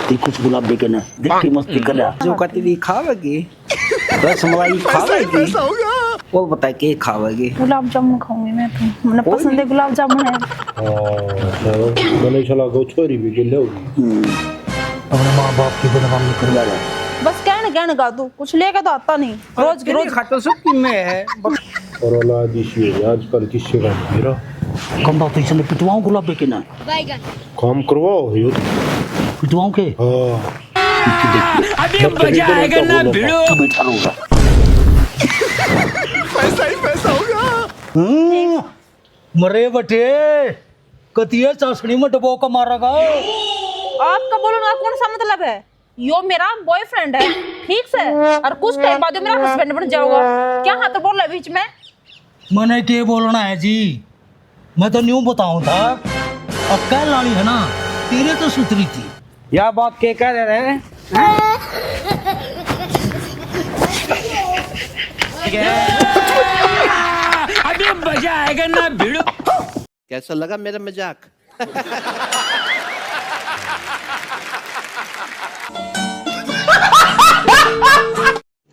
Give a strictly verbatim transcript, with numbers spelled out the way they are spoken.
देखो उस गुलाब बेटे ने, देख के मस्ती कर रहा। जो कतली खावेगी, रसमलाई खावेगी, वो बता के खावेगी। गुलाब जामुन खाऊंगी मैं तो, मैंने पसंद है गुलाब जामुन है। हाँ, मैंने चला गो छोरी भी गिले होगी। अपने माँ बाप की बदनामी करवा रहा। बस कहने कहने का तू कुछ लेके तो आता नहीं, रोज की रोज खाते सब की मैं है। और औलाद इसी है आजकल किससे का मेरा। कंधा तो इसने पिटवाऊं गुलाब बेटे ना। काम करवाओ यो। पिटवाऊं के? हाँ। अभी मजा आएगा ना भिड़ो। तू बैठा रहोगा। पैसा ही पैसा होगा। हम्म, मरे बटे, कतिये चासनी में डबो का मारेगा। आपका बोलने का कौन सा मतलब है? यो मेरा बॉयफ्रेंड है, ठीक से, और कुछ टाइम बाद यो मेरा हस्बैंड बन जाओगा। क्या हाथ बोल रहा है बीच में? मैंने के बोलना है जी, मैं तो न्यू बताऊं था। अक्कल लाली है ना, तेरे तो सुथरी थी। या बात के कह रहे हैं? अभी मजा आएगा ना भिड़ो। कैसा लगा मेरा मजाक?